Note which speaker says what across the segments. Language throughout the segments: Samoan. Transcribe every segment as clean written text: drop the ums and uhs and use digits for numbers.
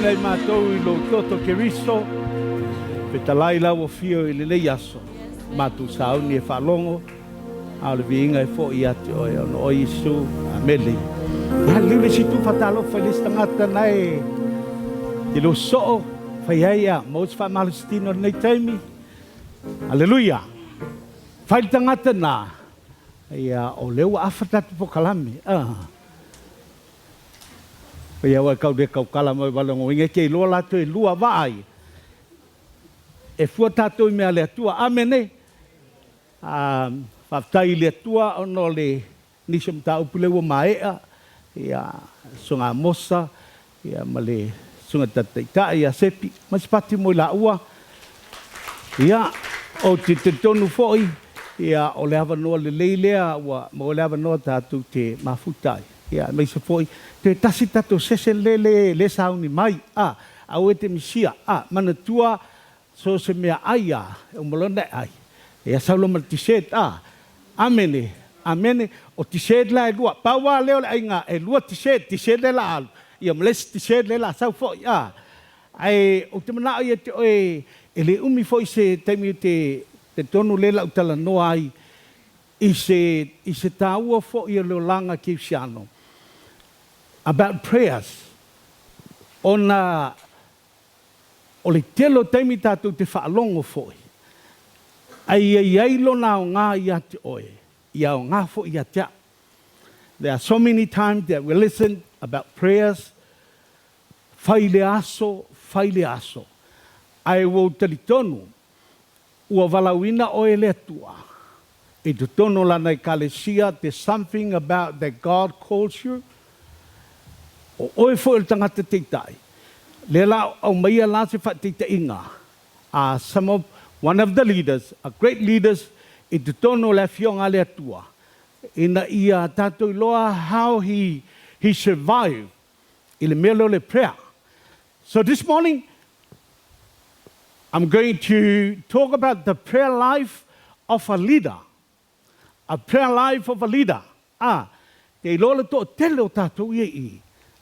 Speaker 1: Faatinoina i matou i lou toto Keriso, fetalai lau afio i lenei aso, matou sauni e faalogo, a o le viiga e foi ia te oe, ona o Iesu. Amene. Ia liliu le isi itu faatalofa i le isi tagata na e te lua soo, fai ai ia, maua se faamalositino i lenei taimi. Aleluia. Fai le tagata na, ia, o lea ua afa tatou polokalame. Ah. Pei lava ua e tau le tautala mai valogoina e te iloa latou e lua vaai e fua tatou i mea a le Atua. Amene. Faafetai i le Atua ona o le nisi o mataupu lea ua maea, ia, Susuga Amosa, ia, ma le Susuga Taitai ia Sepi, ma se pati mo i laua. Ia, ou te talitonu foi, ia, o le avanoa lelei lea ua maua le avanoa tatou te mafuta ai. Ia, aemaise foi, toe tasi le tatou session lea le, le sauni mai, a, aua e te misia, a, manatua, so o se mea ai a, e uma loa ona e ai, ia sau loa ma le dessert, a. Amene. Amene. O dessert la e lua. Pau lava lea o le aiga e lua dessert, dessert lea la alu, ia ma le isi dessert lea la sau foi, a. Ae ou te manao ia te oe, e le umi foi se taimi ou te talitonu lea la ou talanoa ai i se, i se taua foi o le olaga kerisiano, about prayers, ona o le tele o taimi tatou te faalogo foi, ae ia i ai lona aoga ia te oe, ia aoga foi ia te au. There are so many times that we listen about prayers, fai le aso, fai le aso, ae ua ou talitonu ua valaauina oe e le Atua i totonu o Lana Ekalesia, there's something about that God calls you, o oe foi o le tagata teitai, lea la aumaia la se faataitaiga a some of, one of the leaders, a great leaders i totonu o le Afioga a le Atua, ina ia tatou iloa how he, he survived i le mea lea o le prayer. So this morning, I'm going to talk about the prayer life of a leader. A prayer life of a leader. A, te iloa le toatele o tatou ia i,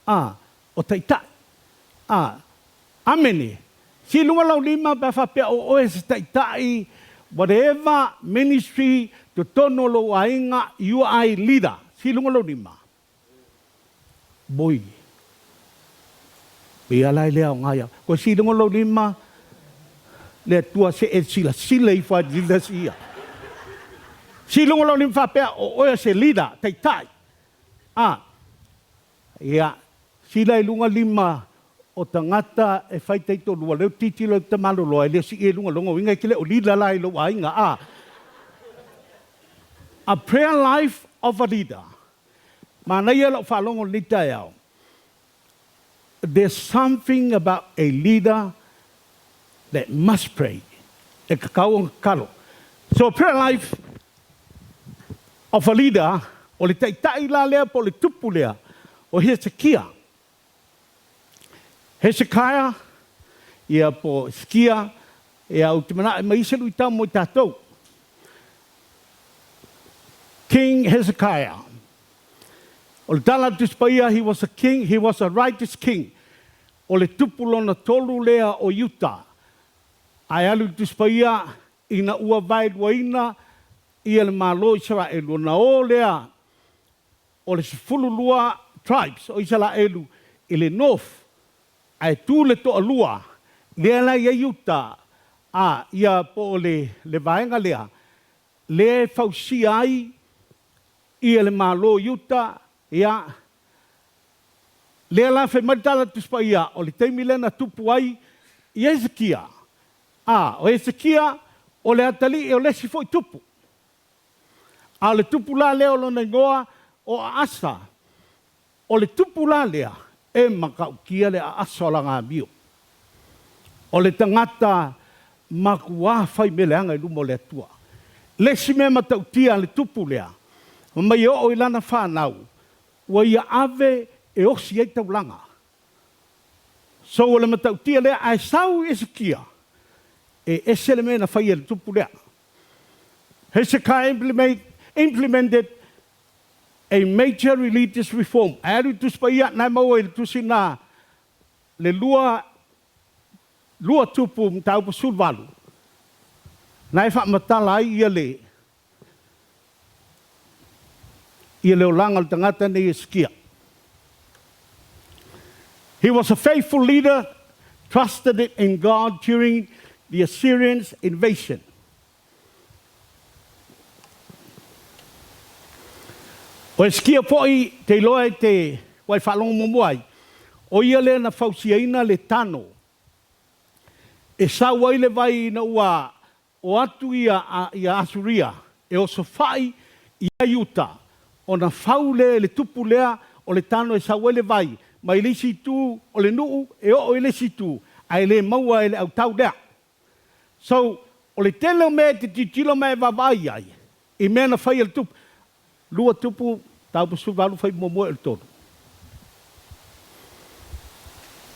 Speaker 1: a, o taitai. A, amene. Si lunga lau lima pe a faapea o oe se taitai, whatever ministry, totonu o lou aiga, you are a leader. Si lunga lau lima. Moi. Pei ala e le aoga ia. Koe silinga o lou lima, le Atua se e silasila ifo a leaders ia. Silinga o lou lima faapea o oe o se leader, taitai. A, ia, sila i luga lima o tagata e fai taitolua, lea ou tilotilo i le tamaloloa, e le o sii i luga loga uiga e te le o leader la i lou aiga, a. A prayer life of a leader. Manaia lau faalogo i lenei taeao. There's something about a leader that must pray. E tatau ona tatalo. So prayer life of a leader, o le taitai la lea po o le tupu lea o Hesekia. Hesekiah, ia po o Hesekia, ia ou te manao e aumai se luitau mo i tatou. King Hezekiah. O le tala a le Tusi Paia, he was a king, he was a righteous king. O le tupu lona tolu lea o Iuta. Ae alu le Tusi Paia ina ua vaeluaina ia le Malo o Isaraelu, ona o lea o le 12 tribes o Isaraelu i le north, ae tu le toalua lea la i ai Iuta, a, ia po o le, le vaega lea, lea e fausia ai ia le Malo o Iuta, ia, lea la fai mai le Tala Tusi Paia, o le taimi lea na tupu ai ia Hesekia. A, o Hesekia, o le atalii o le isi foi tupu. A o le tupu la lea o lona igoa o Aasa. O le tupu la lea, e matautia le aasa o lana amio. O le tagata matua fai mea leaga i luma o le Atua. Le isi mea matautia a le tupu lea, fai mai e oo i lana fanau, ua ia ave e osi ai taulaga. So o le matautia lea, ae sau i Esekia, e ese le mea na faia e le tupu lea. Hezekiah implemented a major religious reform. Ae alu i le Tusi Paia, na e maua i le tusi na le lua, lua Tupu mataupu 18, na e faamatala ai ia le, ia le olaga o le tagata nei Hesekia. He was a faithful leader, trusted in God during the Assyrians invasion. O Hesekia foi te iloa e te ua e faalogo muamua ai, o ia lea na fausiaina le tano e sau ai le vai ina ua o atu ia ia Asuria e osofai ia Iuta, ona fau lea e le tupu lea o le tano e sau ai le vai mai le isi itu o le nuu e oo i le isi itu, ae le maua e le autau lea. So, o le tele o mea e te tilotilo ma e vaavaai i ai, i mea na fai e le tupu, lua tupu, mataupu 18, fai muamua e o le tolu.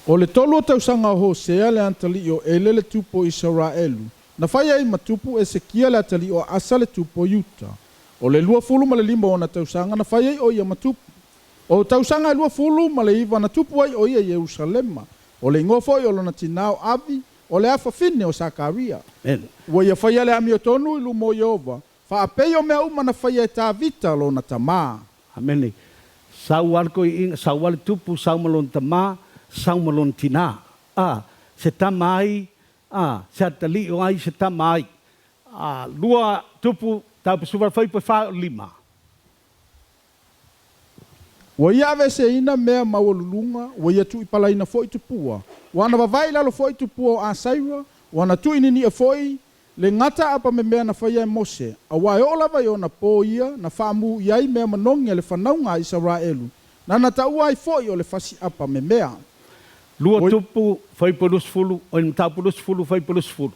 Speaker 2: O le tolu o tausaga o Hosea le atalii o Ele le tupu o Isaraelu, na fai ai ma tupu Esekia le atalii o Asa le tupu o Iuta. O le 25 o ona tausaga na fai ai o ia ma tupu. O tausaga e 29 na tupu ai o ia i Ierusalema. O le igoa foi o lona tinā o Avi, o le afafine o Sakaria.
Speaker 1: Amen.
Speaker 2: Ua ia faia le amiotonu i luma o Ieova, faapei o mea uma na faia e Tavita lona tamā.
Speaker 1: Amene. Sau lava le toeaina, sau lava le tupu, sau ma lona tamā, sau ma lona tinā. A, se tama ai, a, se atalii o ai, se tama ai. A, lua tupu, taupe suva fai pe fa o lima.
Speaker 2: Ua ia aveeseina mea maualuluga, ua ia tuuipalaina foi tupua, ua na vavae i lalo foi tupua o Asaira, ua na tuuinini'a foi le gata apamemea na faia e Mose, auā e oo lava i ona po ia na faamu i ai mea manogi a le fanauga a Isaraelu, na na taua ai foi o le fasi apamemea.
Speaker 1: Lua
Speaker 2: Ua
Speaker 1: tupu, fai pe 20, oi le mataupu 20, fai pe 20.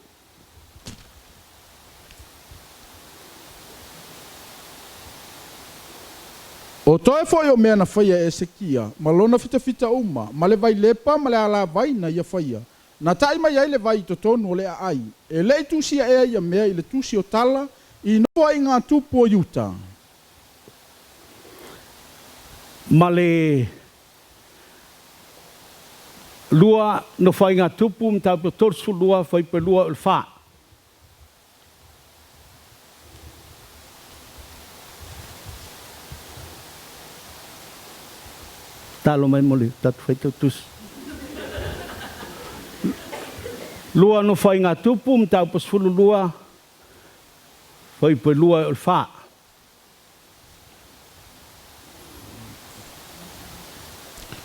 Speaker 2: O toe foi o mea na faia e Esekia, ma lona fitafita uma, ma le vailepa ma le alavai na ia faia, na ta'i mai ai le vai i totonu o le aai, e le i tusia ea ia mea i le tusi o tala i nofoaiga a tupu o Iuta.
Speaker 1: Ma le lua nofoaiga tupu mataupu 32 fuaiupu 2 o le fa. Talo mai mo le tatou faitau tusi. Lua nofoaiga tupu mataupu 12 fuaiupu 2 o le fa.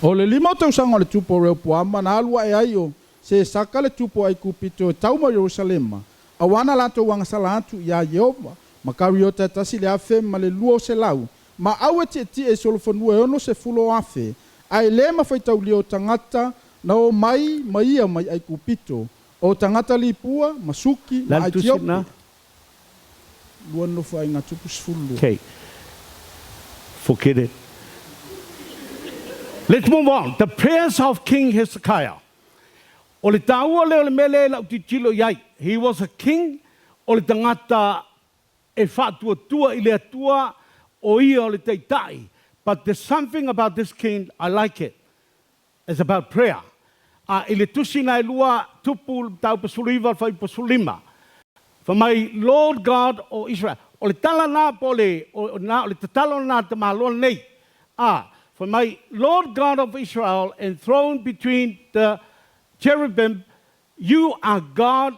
Speaker 2: O le lima o tausaga o le tupu o Reopoama na alu ae ai o Sesaka le tupu o Aikupito e tau mai Ierusalema, auā na latou agasala atu iā Ieova, ma kariota e 1200, ma au e tietie i solofanua e 60,000, ae le ma faitaulia o tagata na o mai ma ia mai Aikupito, o tagata Lipua, ma Suki,
Speaker 1: Le a
Speaker 2: ma
Speaker 1: le tusi
Speaker 2: Aitiopi.
Speaker 1: lena?
Speaker 2: Lua Nofoaiga Tupu 12.
Speaker 1: Okay. Forget it. Let's move on. The prayers of King Hezekiah. O le taua lea o le mea lea i lau tilotilo i ai. He was a king, o le tagata e faatuatua i le Atua, o ia o le taitai. But there's something about this king, I like it. It's about prayer. A i le tusi na e lua Tupu mataupu 19 le fuaiupu 15, fai mai, Lord God o Israel. O le tala na po o le, o, na, o le tatalo na a le tamaloa lenei. A, fai mai, Lord God of Israel enthroned between the cherubim, you are God,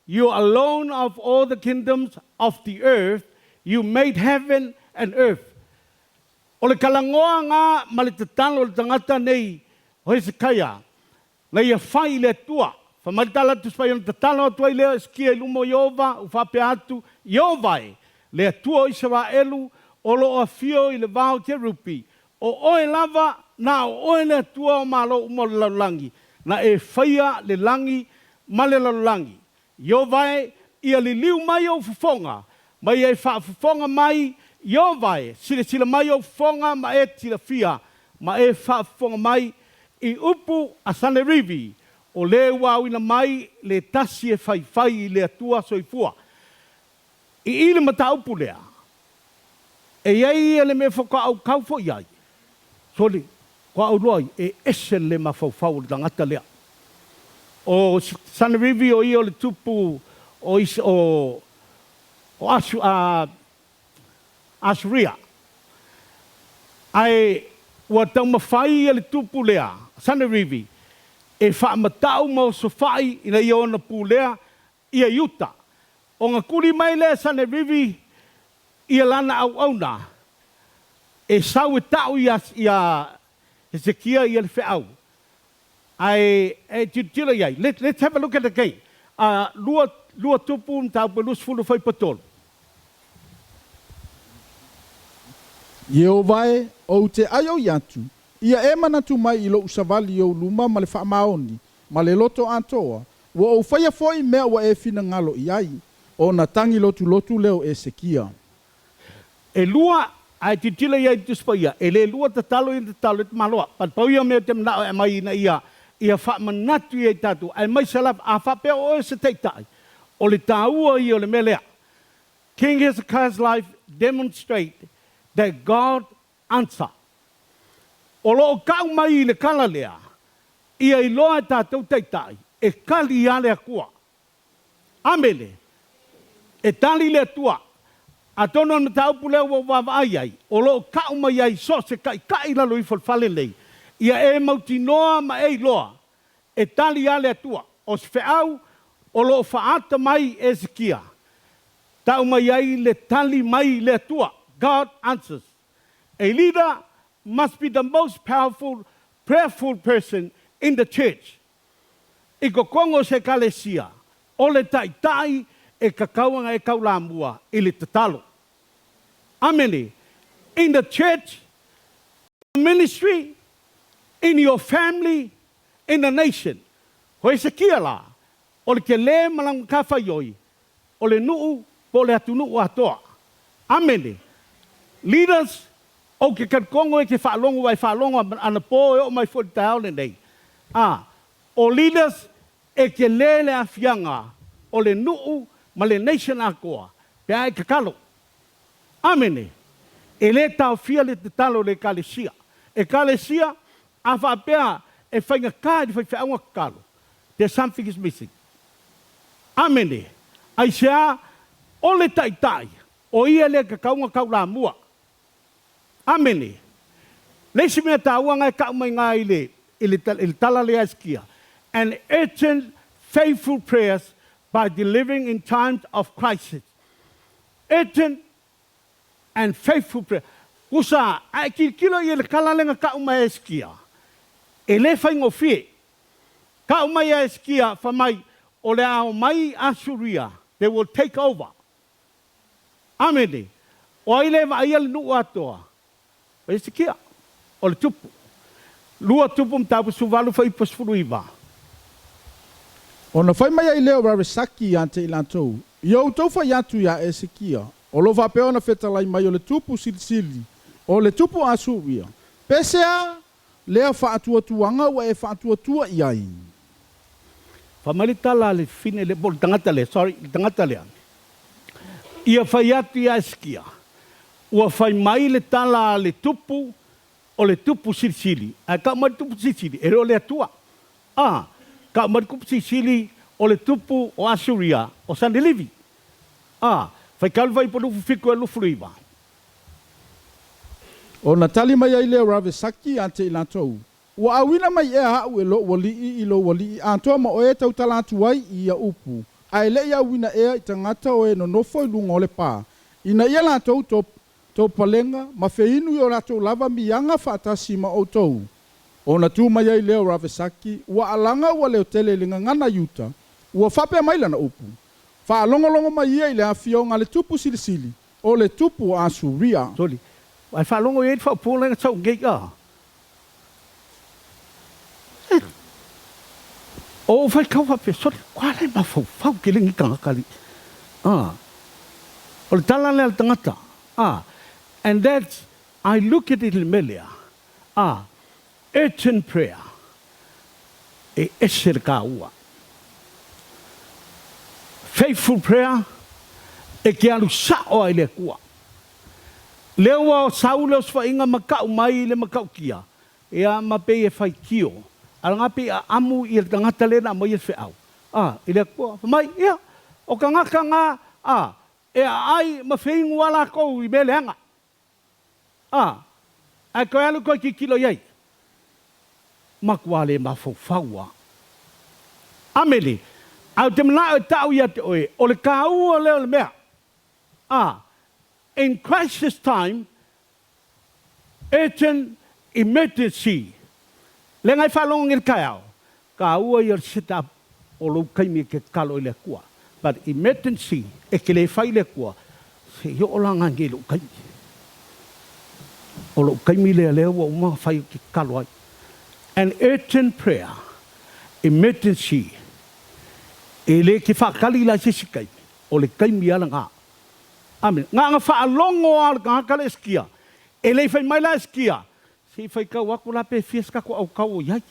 Speaker 1: you alone of all the kingdoms of the earth, you made heaven and earth. O le kalagoa ma le tatalo o le tagata nei o Hesekia, na ia fai i le Atua. Fai mai le tala atu Tusi Paia, ona tatalo atu ai lea o Hesekia i luma o Ieova, ua faapea atu, Ieova e, le Atua o Isaraelu, o lo o afio i le va o Kerupi, o oe lava, na o oe le Atua o malo uma o le lalolagi, na e faia le lagi ma le lalolagi. Ieova e, ia liliu mai ou fofoga, ma ia e faafofoga mai, Ieova e, silasila mai ou fofoga ma e tilafia, ma e faafofoga mai i upu a Sanerivi, o le ua auina mai le tasi e faifai i le Atua soifua. I i le mataupu lea, e i ai ia le mea faatoa autau foi ai. Soli. Ko au loa ia, e ese le mafaufau o le tagata lea. O Sanerivi o ia o le tupu o o o Asu a Asuria. Ae ua taumafai ia le tupu lea, Sanerivi, e faamatau ma osofai ina ia ona pulea ia Iuta. Ona tuli mai lea e Sanerivi ia lana auauna e sau e ta'u ia Hesekia ia le feau, ae e tilotilo i ai. Let, let's have a look at the game. 2, 2 Tupu, mataupu e 20 fuaiupu 3.
Speaker 2: Ieova e, ou te aioi atu, ia e manatu mai i lou savali i ou luma ma le faamaoni, ma le loto atoa, ua ou faia foi mea ua e finagalo i ai, ona tagi lotulotu lea o Esekia.
Speaker 1: E lua, ae tilotilo i ai i le Tusi Paia, e le lua tatalo ia na tatalo ai tamaloa. But pau ia o mea ou te manao e aumai ina ia ia faamanatu ia i tatou, aemaise lava a faapea o oe o se taitai, o le taua ia o le mea lea. King Hezekiah's life demonstrate that God answer. O lo o kau mai i le kala lea, ia iloa e tatou taitai, e kali a le Atua. Amene. E tali le Atua. Atonu o le mataupu lea ua ou vaavaai ai, o lo o kau mai ai so o se taitai i lalo ifo o le fale nei, ia e mautinoa ma e iloa, e tali a le Atua. O se feau o lo o faaata mai e Hesekia, tau mai ai le tali mai le Atua, God answers. A leader must be the most powerful, prayerful person in the church. I totonu o se Ekalesia, o le taitai e tatau ona e taulamua i le tatalo. Amene. In the church, in the ministry, in your family, in the nation. Ko Hesekia la, o le tele ma lana matafaioi, o le nuu po o le atunuu atoa. Amene. Leaders, ou te talitonu e te faalogo aua e faalogo anapo e oo mai foi i le taeao lenei. A, o leaders e tele le aafiaga o le nuu ma le nation atoa pe a e tatalo. Amene. E le taofia le tatalo i le Ekalesia. Ekalesia, a faapea e faigata i le faifeauga tatalo, there's something is missing. Amene. Aisea? O le Taitai, o Ia lea e tatau ona taulamua. Amene. Le isi mea taua na e kau mai na i le, i le, i le tala lea a Hesekia, And urgent faithful prayers by delivering in times of crisis. Urgent and faithful prayer. Kusa, a e tilotilo i le tala lea na kau mai a Hesekia, e le faigofie. Kau mai a Hesekia, fai mai, o le a omai Asuria, they will take over. Amene. O ai le vaaia le nuu atoa? O Hesekia. O le tupu. Lua Tupu Mataupu 18 fuaiupu 19.
Speaker 2: Ona fai mai ai lea o Rabesaki ia te i latou, Ia outou fai atu iā Esekia, o lo o faapea ona fetalai mai o le tupu silisili, o le tupu Asuria, Pesea lea faatuatuaga ua e faatuatua i ai?
Speaker 1: Fai mai le tala a le fine lea, po o le tagata lea, sorry, le tagata lea, ia fai atu ia Hesekia, Ua fai mai le tala a le tupu, o le tupu silisili, ae tau mai le tupu silisili, e le o le Atua. A, tau mai le tupu silisili, o le tupu o Asuria, o Sanelivi. A, faitau le fuaiupu 27 e 29.
Speaker 2: Ona tali mai ai lea o Rabesaki ia te i latou, Ua auina mai ea aʻu e loʻu alii i lou alii atoa ma oe e tautala atu ai i ia upu, a e le i auina ea i tagata o e nonofo i luga o le pā, ina ia latou to, tou palega ma feinu i o latou lava miaga faatasi ma outou? Ona tu mai ai lea o Rabesaki, ua alaga ua leotele i le gagana Iuta, ua faapea mai lana upu, Faalogologo mai ia i le afioga a le tupu silisili, o le tupu o Asuria.
Speaker 1: Soli, Ae faalogo i ai le faaupuga lea na sau nei a. O ou faitau faapea, soli, kua le mafaufau tele ni tagata alii. A, o le tala lea a le tagata. A, and that's, I look at it i le mea lea, a, Urgent prayer, e ese le taua. Faithful prayer, e te alu sao lava i le Atua. Lea ua sau le osofaiga ma tau mai le matautia, Ia, ma pei e faitio, a o lena pei amu ia le tagata lea na aumaia le feau, a, i le Atua. Fai mai, ia, o tagata na, a, e aai ma feinu lava latou i mea leaga. A, ae toe alu toe tilotilo i ai. Matua le mafaufau lava. Amene. Ae ou te manao e tau ia te oe, o le taua lea o le mea. A, in crisis time, Urgent emergency, lea na e faalogo nei i le taeao, taua ia o le set up o lou taimi e te tatalo ai i le Atua. But emergency, e te le fai i le Atua, se i oo la nanei i lou taimi. O lou taimi lea lea ua uma ona fai ou te tatalo ai. An urgent prayer, emergency, e le te faatali la i se isi taimi, o le taimi lava lena. Amene. Na ona faalogo lava o le tagata le Eskia. E le i fai mai la Eskia, Se i faitau atu la pe fia se tatou autau o i ai.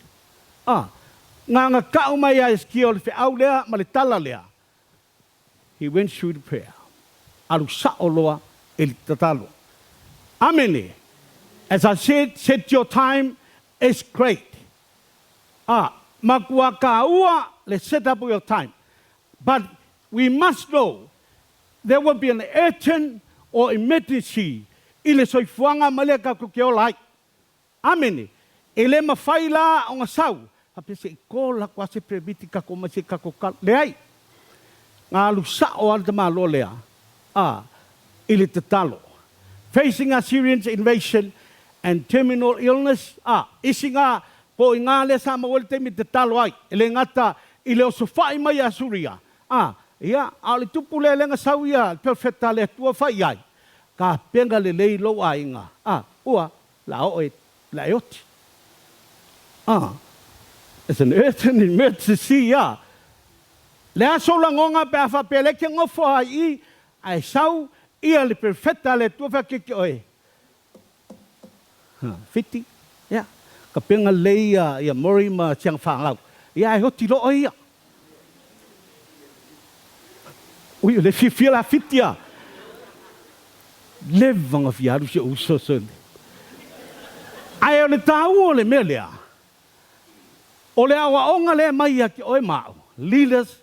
Speaker 1: A, na ona tau mai lava e Eskia o le feau lea ma le tala lea. He went through the prayer. Alu sao loa i le tatalo. Amene. As I said, set your time is great. A, matua taua le set up your time. But we must know There will be an urgent or emergency i le soifuaga ma lea tatou te ola ai. Amene. E le mafai la ona sau, faapea se i call atu a se permit tatou omai se i tatou tala. Leai. Na alu sao lava le tamaloa lea a i le tatalo. Facing Assyrian's invasion and terminal illness, a, isi na po i na lea sa maua ai le taimi e tatalo ai, e le gata i le osofai mai a Asuria, A, ia, a o le tupu lea lea na sau ia le perofeta a le Atua fai i ai, Tapena lelei lou aiga, a, ua la oo e la e oti. A, it's an urgent emergency, a. Le a sou lagona pe a faapea lea e te nofo ai i, ae sau ia le perofeta a le Atua fai atu ia te oe, Ha, Fiti, ia, tapena lelei ia, ia Murray ma si ana fanau, ia ae oti loa ia. Ui, o le fiafia la Fiti a. Leva ona fia alu si ou uso sole. Ae o le taua o le mea lea, o le aoaoga lea e aumai ia te oe ma au, leaders,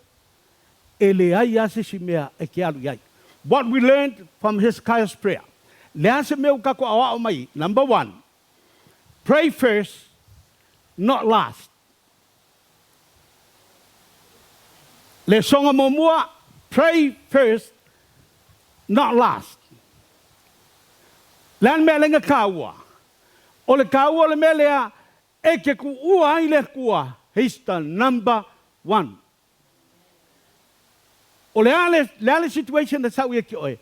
Speaker 1: e leai lava se isi mea e te alu i ai. What we learned from Hezekiah's prayer, le a se mea ua tatou aoao mai, number one, pray first, not last. Le soga muamua, pray first, not last. Le a le mea e laina taua? O le taua o le mea lea e te tuua ai le Atua, he's the number one. O le a le, le a le situation e sau ia te oe,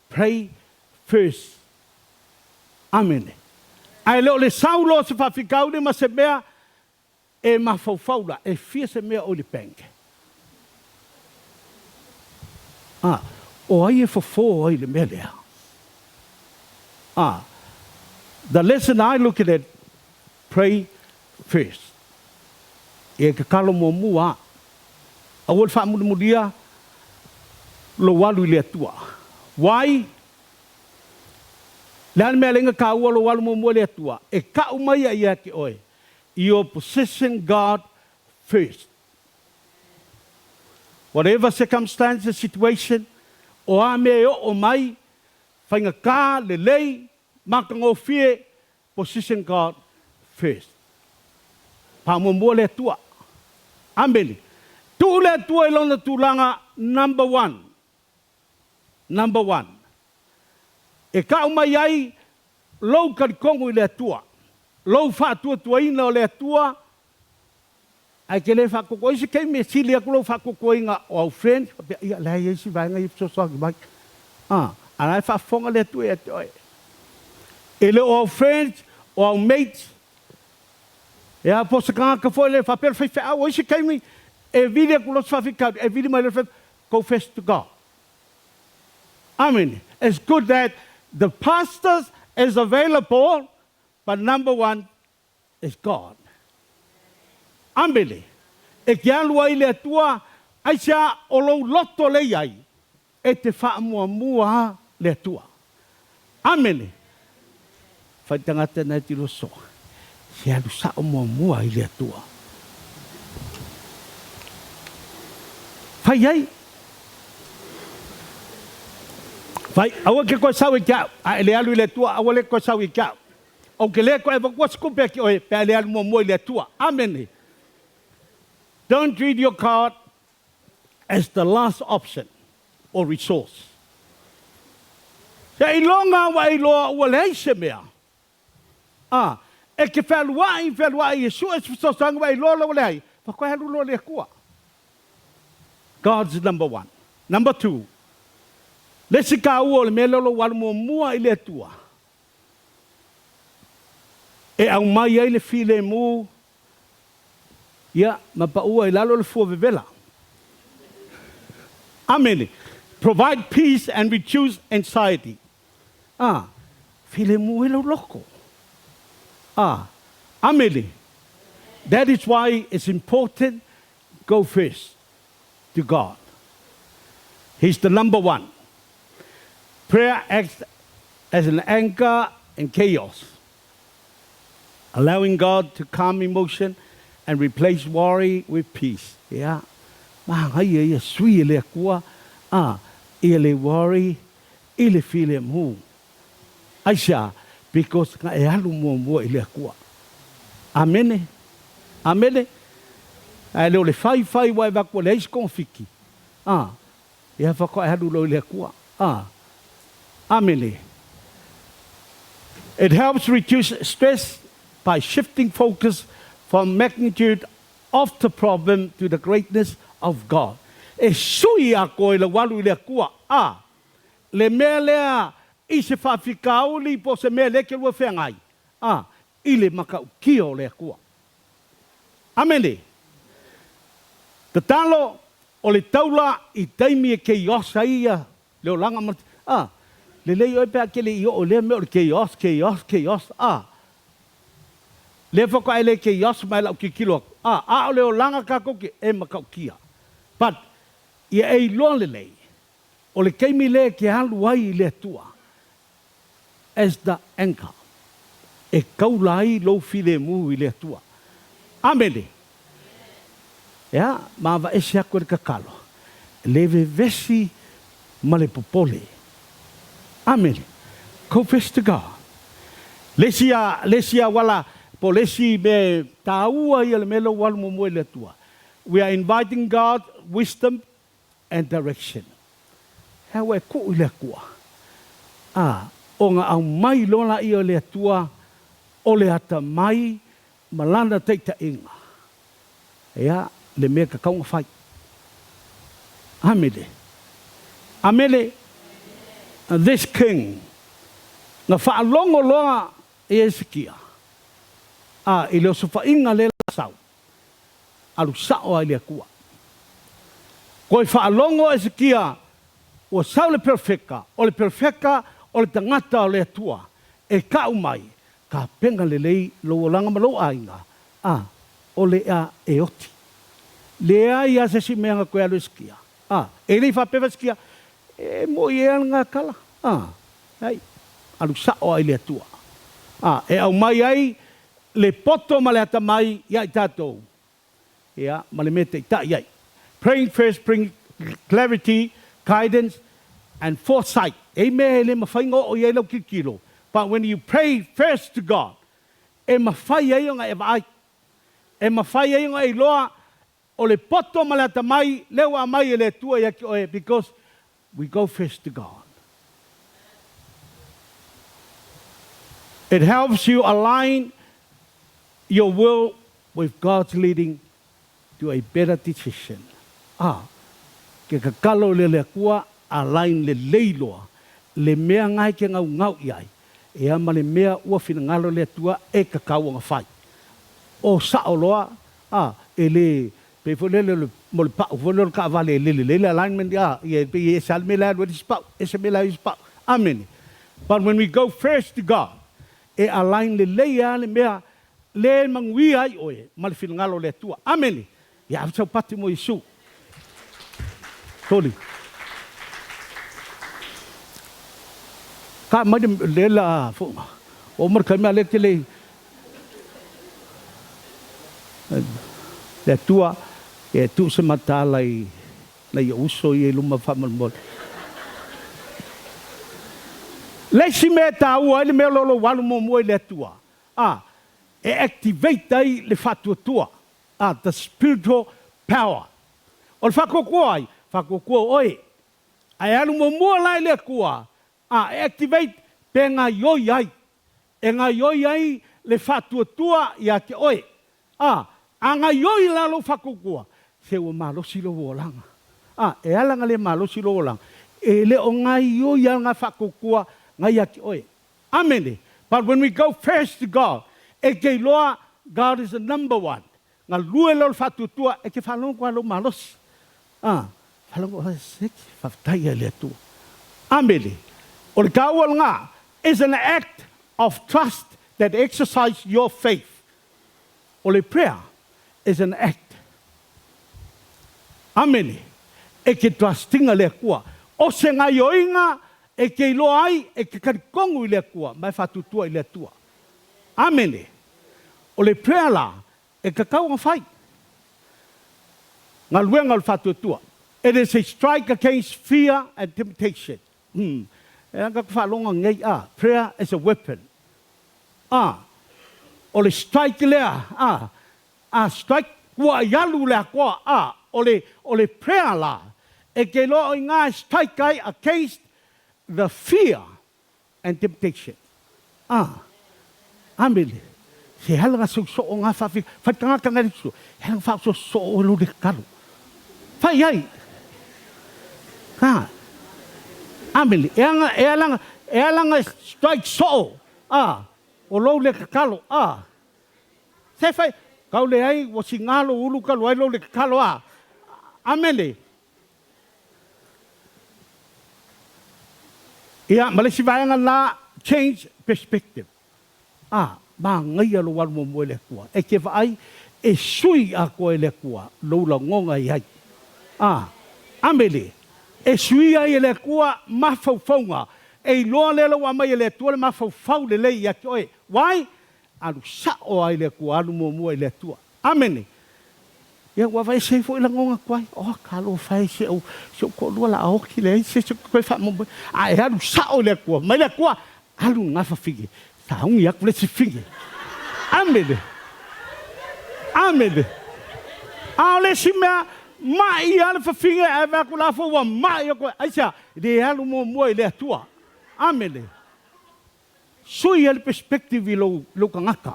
Speaker 1: pray first. Amene. Ae le o le sau loa o se faafitauli ma se mea e mafaufau la, e fia se mea o i le bank. A, o ai e fofo ai le mea lea? A, the lesson I look at it, pray first. Ia tatalo muamua, aua le faamulimulia lou alu i le Atua. Why? Le a le mea lenga taua lou alu muamua i le Atua? E tau mai ia ia te oe, your position God first. Whatever circumstances, situation, o a mea e oo mai, faigata, lelei, matagofie, Position God first. Faamuamua le Atua. Amene. Tuu le Atua i Lona tulaga number one. Number one. E kau mai ai lou talitonu i le Atua, lou faatuatuaina o le Atua, Ae te le faakoko. O isi taimi e sili atu lou faakokoina o au friends, faapea, ia, la e i ai si vaega ia e fesoasoani mai. A, a la e faafofoga le Atua ia te oe. E le o au friends, o au mates, ia, po o se tagata foi lea faapea le faifeau. O isi taimi e vili atu loa se faafitauli, e vili mai loa le faifeau, confess to God. Amene. It's good that the pastors is available, but number one is God. Amene. E te alu ai le Atua, aisea o lou loto le i ai, e te faamuamua le Atua. Amene. Fai tagata na e te lua soa. Se alu sa'o muamua i le Atua. Fai ai. Fai, aua ke koe sau i ke a'u, a e le alu i le Atua, aua le koe sau i ke a'u. Ou ke le koe avatua se tupe ia te oe, pe a e le alu muamua i le Atua. Amene. Don't treat your card as the last option or resource. Seiloga ua e iloa ua leai se mea. A, e te fealuai, fealuai e sue se fesoasoani ua e iloa loa ua leai, faatoa e alu loa i le Atua. God's number one. Number two, le isi taua o le mea lea o lou alu muamua i le Atua, e aumai ai le filemu, ia, ma paua i lalo le fua vevela. Amene. Provide peace and reduce anxiety. A, filemu ai lou loto. A, amene. That is why it's important go first to God. He's the number one. Prayer acts as an anchor in chaos, allowing God to calm emotion and replace worry with peace. Ia, manaia ia sui e le Atua, a, ia le worry i le filemu. Aisea? Because na e alu muamua i le Atua. Amene. Amene. Ae le o le fai fai ua e avatu ua leai se togafiti. A, ia faatoa e alu loa i le Atua. A. Amene. It helps reduce stress by shifting focus from magnitude of the problem to the greatness of God. E sui a koe lau alu i le Atua. A. Le mea lea i se faafitauli po o se mea lea e te lua feagai, a, i le matautia o le Atua. Amene. Tatalo, o le taula i taimi e chaos ai ia le olaga ma le, a, lelei oe pe a te le i oo i lea mea o le chaos, chaos, chaos, a. Lea faatoa e le chaos mai lau tilotilo atu, a, a o le olaga tatou te, e matautia. But, ia e iloa lelei, O le taimi lea e te alu ai i le Atua as the anchor, e taula ai lou filemu i le Atua. Amene! Ea, ma aveese atu e le tatalo, le vevesi ma le popole. Amene! Confess to God. Le isi a, le isi auala, po o le isi mea e taua ia le mea lea ua alu muamua i le Atua. We are inviting God wisdom and direction. He aua e kuu i le Atua, a, ona aumai loa laia o le Atua o le atamai ma Lana taitaiga, ia, le mea tatau ona fai. Amene. Amene. This king, na faalogo loa e Hesekia, a, i le osofaiga lea la sau, alu sa'o ai le Atua. Koe faalogo Esekia ua sau le perofeta, o le perofeta o le tagata o le Atua, e ka'u mai, Tapena lelei lou olaga ma lou aiga, a, o le a e oti. Leai a se isi mea na toe alu Esekia, a, e le i faapea Esekia, E mo'i ea lena tala, a, ai, alu sa'o ai le Atua, a, e aumai ai le poto ma le atamai ia i tatou, ia, ma le mea taitai ai. Praying first bring clarity, guidance and foresight. E i mea e le mafai ona oo i ai lau tilotilo, but when you pray first to God, e mafai ai ona e vaai, e mafai ai ona e iloa o le poto ma le atamai lea ua aumai e le Atua ia te oe because we go first to God. It helps you align your will with God's leading to a better decision. A, ke kakalo le le Atua align lelei loa le mea ngae ke ngaungau i ai, ea ma le mea ua finagalo le Atua e kakau ona fai. O sa'o loa, a, e le, pei foi lele o le, mo le pa'u foi lea o le taavale e lele lelei le alignment, a, ia e pei e ese lava le mea la e alu ai le isi pa'u, ese mea la e alu ai le isi pa'u. Amene. But when we go first to God, e align lelei lava le mea lea e manuia ai oe ma le finagalo o le Atua. Amene. Ia ave sau pati mo Iesu. Toli. Ka mai le, le la foʻoga. Ua uma le taimi a lea e te le. Le Atua, ia e tuu se mataala i nai ou uso ia i luma faamolemole. Le isi mea e taua ai le mea o lo o lou alu muamua i le Atua, a, e activate ai le faatuatua, a, the spiritual power. O le faatuatua ai? Faatuatua oe. Ae alu muamua la i le Atua, a, e activate pe gaioi ai. E gaioi ai le faatuatua ia te oe. A, a gaioi la lou faatuatua, se ua malosi lou olaga. A, e ala ona le malosi lou olaga, e le o gaioi lava lena faatuatua na ia te oe. Amene. But when we go first to God, e te iloa God is the number one. Galue lea o le faatuatua, e te faalogo lava i lou malosi. A, faalogo, seki, faafetai i le Atua. Amene. O le taua lena, is an act of trust that exercise your faith. O le prayer is an act. Amene. E te trust ina le Atua. O se gaioiga e te iloa ai e te talitonu i le Atua ma e faatuatua i le Atua. Amene. O le prayer la e tatau ona fai. Galuega o le faatuatua. It is a strike against fear and temptation. Umm. E anga ku faaloga nei a, prayer is a weapon. A, o le strike lea, a, a strike kua i alu le atoa, a, o le, o le prayer la, e te iloa o i na e strike ai against the fear and temptation. A, amene. Se ala na seu soo nga whawhi, whai tangata ngai le he ala wha so so o lo le kalo. Whai ai. Ha. Amene. E anga, e ala, e ala nga strike soo. A, o lou le kakalo. A, se whai, kau le ai, wa si ngalo ulu kalu ai lou le kakalo. A, amene. Ia, ma le isi vaega la, change perspective. A, manaia lou alu muamua i le Atua. E te vaai, e sui atoa e le Atua lou lagona i ai. A, amele, e suia ai e le Atua mafaufauga. E iloa lea la ua aumai e le Atua le mafaufau lelei ia te oe. Why? Alu sao ai le Atua, alu muamua i le Atua. Amene. Ia ua aveese ai foi lagona tuai. Oh, talofa e, si ou, si ou toalua la oti leai se isi toe faamoemoe. A e alu sao i le Atua, mai le Atua, alu i gafa fige, sauni atu le isi fige. Amene. Amene. A o le isi mea, mai lava le fafine ae vaai atu la foi ua mai atu. Aisea? Le alu muamua i le Atua. Amene. Sui ai le perspective i lou, lou tagata.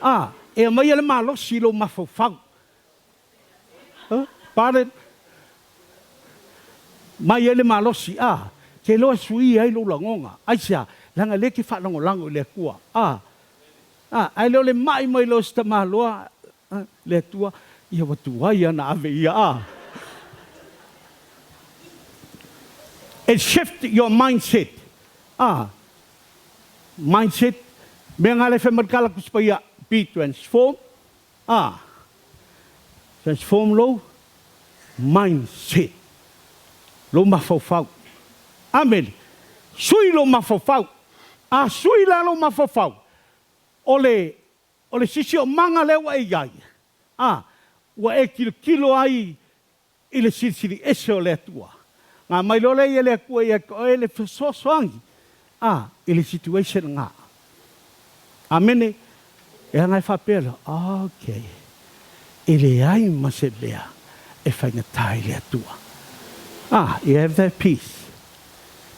Speaker 1: A, e aumaia le malosi i lou mafaufau. Huh? Pardon? Mai ai le malosi, a, ke iloa e suia ai lou lagona. Aisea? Leaga lea e te faalagolago i le Atua. A, a, ae le o le mai mai loa o si tamaloa, a, le Atua, ia ua tuai lava ona ave ia, a. It shift your mindset. A, mindset, mea nga le fai mai le kala Tusi Paia, be transformed, a, transform lou mindset, lou mafaufau. Amene. Sui lou mafaufau. A sui la lou mafaufau, o le, o le sisiomaga lea ua e i ai, a, ua e tilotilo ai i le silisili ese o le Atua. Nga mai loa lea ia le Atua ia te oe le fesoasoani a i le situation nga. Amene. E ana e faapea lea, ok, e leai ma se mea e faigata i le Atua. Ah, you have that peace.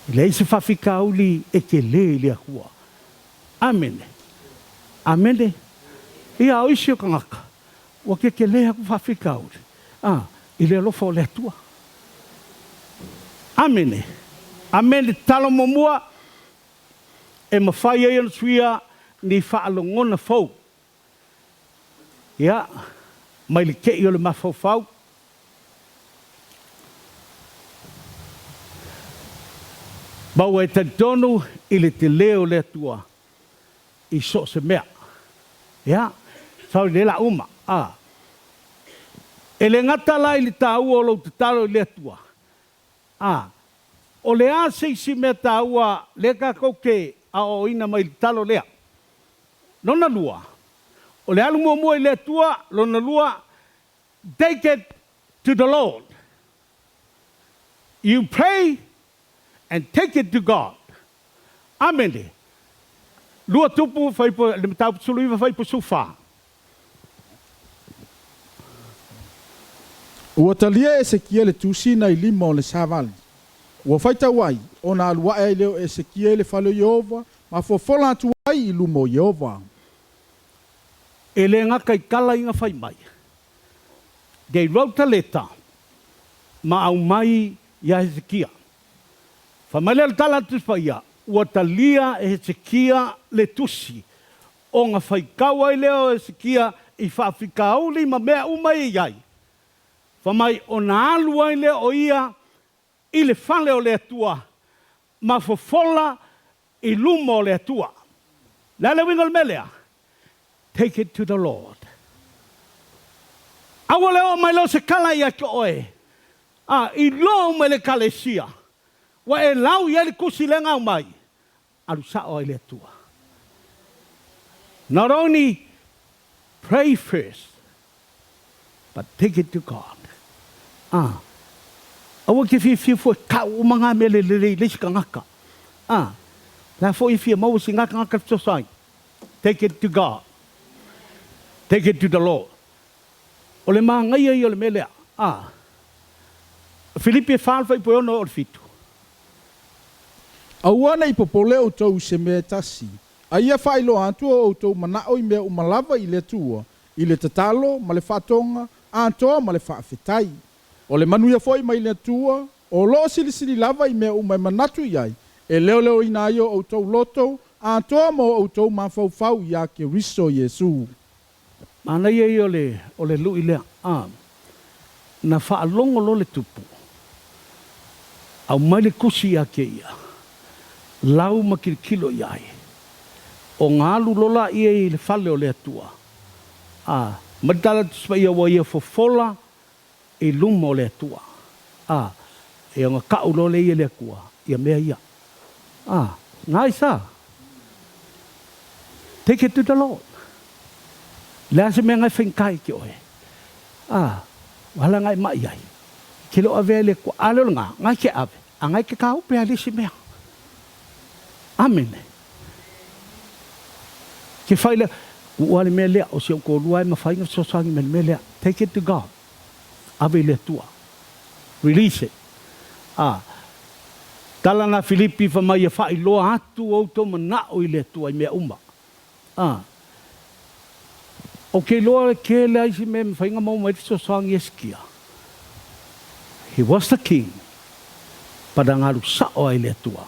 Speaker 1: E leai se faafitauli e tele i le Atua. Amene. Amene. Ia, o isi o tagata, Ua kekelē aku faafitauli, a, i le alofa o le Atua. Amene. Amene. Tatalo muamua, e mafai ai ona suia ni faalogona fou, ia, mai le te'i o le mafaufau, ma ua e talitonu i le telē o le Atua i so o se mea. Ia, sorry lea la uma. A. E le gata la i le taua o lou tatalo i le Atua. A. O le a se isi mea taua lea tatou te aoaoina mai i le tatalo lea? Lona lua, O le alu muamua i le Atua, lona lua, take it to the Lord. You pray and take it to God. Amene. Lua Tupu, fuaiupu, le mataupu 19, fuaiupu 14.
Speaker 2: Ua talia e Esekia le tusi na i lima o le savali. Ua faitau ai, ona alu aʻe ai lea o Esekia i le fale o Ieova, ma fofola atu ai i luma o Ieova.
Speaker 1: E le gata i tala ina fai mai. They wrote a letter ma aumai ia Hesekia. Fai mai lea o le tala a le Tusi Paia, Ua talia e Hesekia le tusi, ona faitau ai lea o Hesekia i faafitauli ma mea uma e i ai. Fai mai, ona alu ai lea o ia i le fale o le Atua ma fofola i luma o le Atua. Le a le uiga o le mea lea? Take it to the Lord. Aua le oo mai loa se tala ia te oe, a iloa uma e le Ekalesia, ua e lau i ai le tusi lea na aumai, alu sao ai le Atua. Not only pray first, but take it to God. A, aua ke fiafia fua e kau uma ngā mea le lelei i le isi tagata. A, la foi e fia maua se ngā tagata fesoasoani. Take it to God. Take it to the Lord. O le māngaia ia o le mea lea. A, Filipi e 4 le fuaiupu e 6 o le 7.
Speaker 2: Aua ne i popole outou i se mea e tasi, a ia faailoa atu o outou manaʻo i mea uma lava i le Atua, i le tatalo ma le faatoga atoa ma le faafetai. O le manuia foi mai le Atua, o lo o silisili lava i mea uma e manatu i ai, e leoleoina ai o outou loto atoa ma o outou mafaufau iā Keriso Iesū.
Speaker 1: Manaia ia o le, o le lui lea, a. Na faalogo loa le tupu, aumai le tusi ia te ia, lau ma tilotilo i ai, ona alu loa laia i le fale o le Atua, a, ma le tala atu ia ua ia fofola i luma o le Atua, a, e ona kau loa lea ia le Atua ia mea ia. A, nice a. Take it to the Lord. Le a se mea ngai faigata i te oe. A, ua hala ngai mai ai. Ke le o avea i le Atua. A le o le nga, ngai ke ave, a ngai ke kaupe a le isi mea. Amene. Ke whai lea, ua le mea lea, o si au toalua e mafai ona fesoasoani mai i le mea lea. Take it to God. Ave i le Atua. Release it. A, tala na Filipi fa mai ia faailoa atu outou manao i le Atua i mea uma. A, o ke iloa ke le ai si mea mafai ona maua mai le fesoasoani e Hesekia. He was the king, but a galu sao ai le Atua.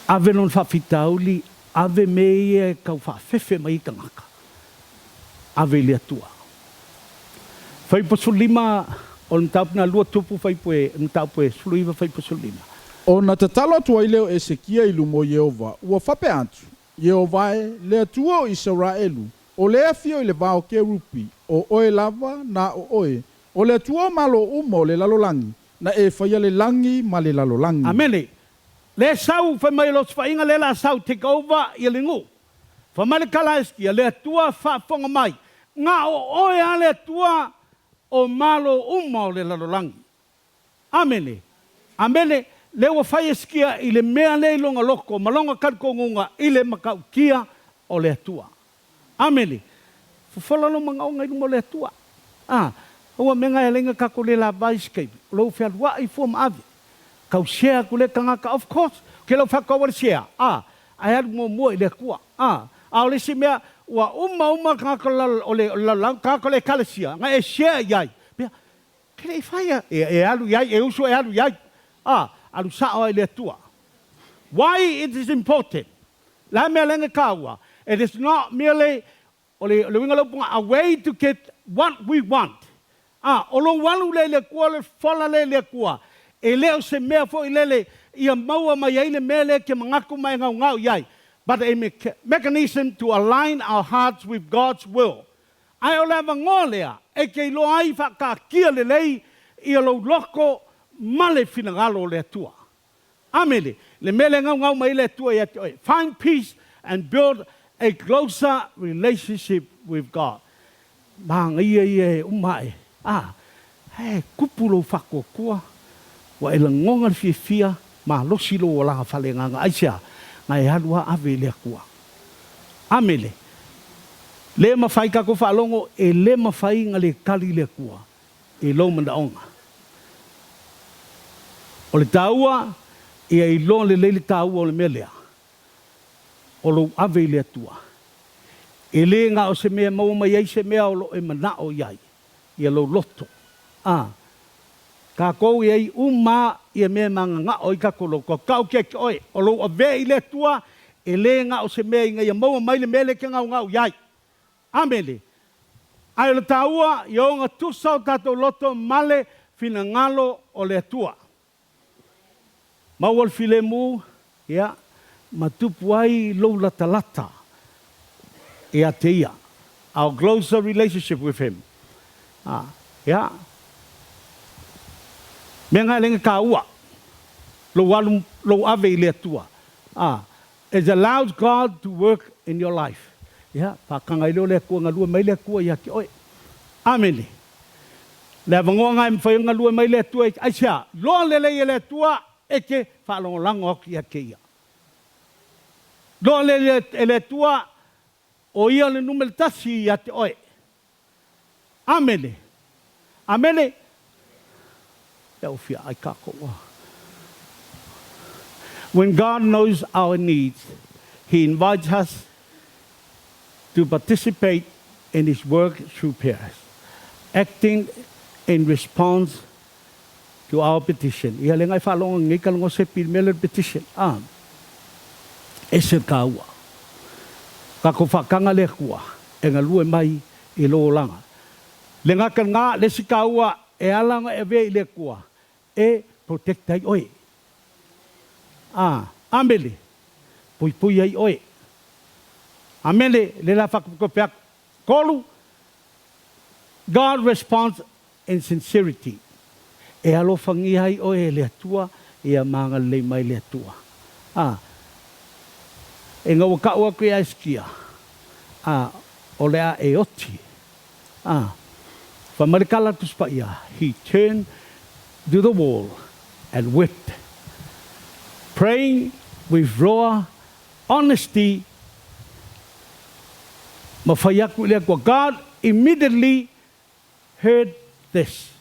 Speaker 1: Ave lona faafitauli, ave me ia e tau faafefe mai ai tagata. Ave i le Atua. Fuaiupu 15 o le mataupu na lua Tupu fuaiupu e mataupu e 19 fuaiupu 15.
Speaker 2: Ona tatalo atu ai lea o Esekia i luma o Ieova, ua faapea atu, Ieova e, le Atua o Isaraelu, o le afio i le va o kerupi, o oe lava, na o oe, o le Atua o malo uma o le lalolagi, na e faia le lagi ma le lalolagi.
Speaker 1: Amene. Le sau fai mai o le osofaiga lea la sau take over ia le nuu. Fai mai le tala a Hesekia, Le Atua faafofoga mai, na o oe a le Atua o malo uma o le lalolagi. Amene. Amene. Lea ua fai Hesekia i le mea lea i lona loto ma lona talitonuga i le matautia o le Atua. Amene. Fofola lou manaoga i luma o le Atua. A, aua mea na e alai na tatou le lava i se taimi, o lou fealuai fua ma ave. Tau share atu lea tagata, of course, ke lau faataua le share, a, ae alu muamua i le Atua. A, a o le isi mea, ua uma uma tagata o le lalolagi, tagata o le Ekalesia, na e share i ai, pea, ke le i fai e, e alu i ai, e usu e alu i ai. A, alu sao ai i le Atua. Why it is important? Le a mea lea na taua? It is not merely, o le, o le uiga o le upu a way to get what we want. A, o lou alu lea i le Atua, o le fola lea i le Atua, e le o se mea foi lele ia maua mai ai le mea lea e te manatu ma e gaugau i ai, but a mechanism to align our hearts with God's will. Ae o le avanoa lea e te iloa ai faataatia lelei ia lou loto ma le finagalo o le Atua. Amene. Le mea lea e gaugau mai ai le Atua ia te oe. Find peace and build a closer relationship with God. Manaia ia e uma ae, a, e kupu lou faatuatua, ua e lagona le fiafia, malosi lou olaga faaleagaga. Aisea? Na e alu a ave i le Atua. Amene. Le mafai tatou faalogo, e le mafai na le tali le Atua i lou manaoga. O le taua, ia iloa lelei le taua o le mea lea, o lou ave i le Atua. E le na o se mea e maua mai ai se mea o lo o e manao i ai, ia lou loto. A. Tatou e ai uma ia mea e mananao ai tatou loto. Tau ia te oe, o lou avea i le Atua, e le na o se mea ina ia maua mai le mea lea e te naunau i ai. Amene. Ae o le taua, ia ogatusa o tatou loto ma le finagalo o le Atua. Maua le filemu, ia, ma tupu ai lou latalata ia te Ia. Our closer relationship with Him. A, ia. Mea na e le taua, lou alu, lou ave i le Atua. A, it allows God to work in your life. Ia, faataga ai lea o le Atua, galue mai le Atua ia te oe. Amene. Le avanoa na e mafai ona galue mai le Atua, aisea? Iloa lelei e le Atua e te faalagolago atu ia te Ia. Iloa lelei e le Atua o Ia le numera tasi ia te oe. Amene. Amene. E au fia ai kākou. When God knows our needs, He invites us to participate in His work through prayers, acting in response to our petition. Ia le ngai whaalonga ngai ka longo se pil mele petition. Ah. E se kāua. Ka ko whakanga le kua, e ngā lue mai i lo langa. Le ngā ka ngā le si kāua e ala nga e vea i le kua, e protect ai oe. Ah, amele, pui pui ai oe. Amele, le la whakapukopea kolu, God responds in sincerity. E alofangia ai oe e le Atua, ia magalelei mai le Atua. Ah, e ngaua kau aku ia Eskia. Ah, o le a e oti. Ah, whamarikala tuspaia, he turned to the wall and wept, praying with raw honesty. Ma whai aku i le Atua. God immediately heard this.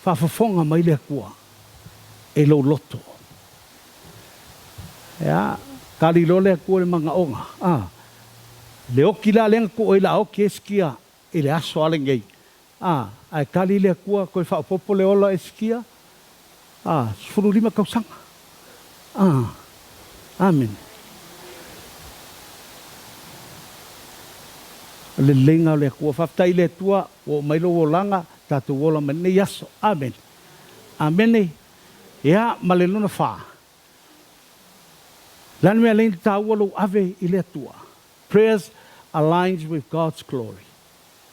Speaker 1: Whaafafonga mai le Atua e lou loto. Ia, kali loa le Atua le magaoga. Ah, le oki la lenga ko oi la oki Eskia i le aso ale nei. Ah, ae kali le Atua koe whaopopo le ola Eskia. Ah, 15 tausaga. Ah, amen. Le leleiga o le Atua. Faafetai i le Atua ua oo mai lou olaga, tatou ola mai lenei aso. Amen. Amene. Ia, ma le lona fa. Le a le mea lea taua lou ave i le Atua? Prayers aligns with God's glory.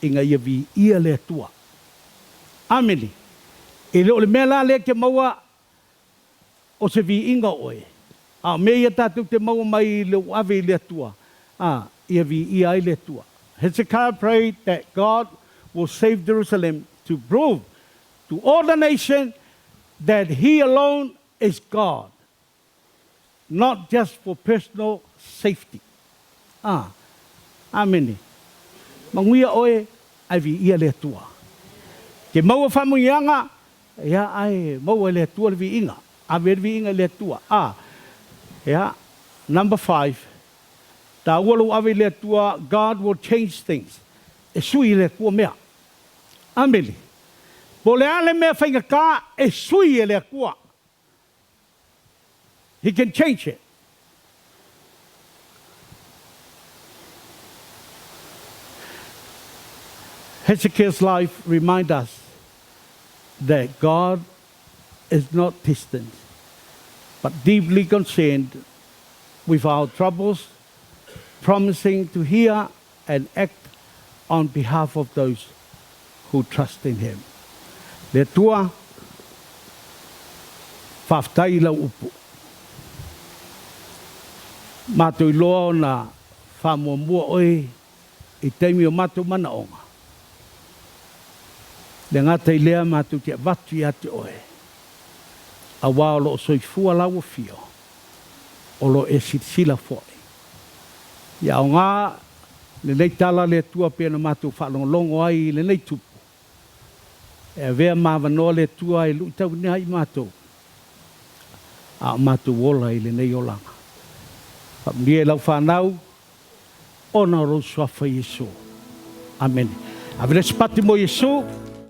Speaker 1: Ina ia viia le Atua. Amene. E le o le mea la lea ke maua o se viiga oe. A o mea ia tatou te maua mai i lou ave i le Atua. A, ia viia ai le Atua. Hezekiah prayed that God will save Jerusalem to prove to all the nation that He alone is God, not just for personal safety. Ah, amene. Manuia oe ae viia le Atua. Ke maua faamanuiaga, ia ae maua e le Atua le viiga. Ave le viiga i le Atua. Ah, ia, number 5. Taua lou ave i le Atua, God will change things. E sui i le Atua mea. Amene. Po le a le mea faigata e sui e le Atua. He can change it. Hezekiah's life reminds us that God is not distant, but deeply concerned with our troubles, promising to hear and act on behalf of those who trust in Him. Le Atua, faafetai i lau upu. Matou iloa ona faamuamua oe i taimi o matou manaoga. Le gata i lea matou te avatu ia te oe, aua o lo o soifua lau afio, o lo o e silasila foi. Ia aoga lenei tala a le Atua pei ona matou faalogologo ai i lenei tupu, e avea ma avanoa le Atua e luitauina ai matou, a o matou ola i lenei olaga. Faamanuia i lau fanau ona o lou Suafa Iesu. Amene. Ave le isi pati mo Iesu.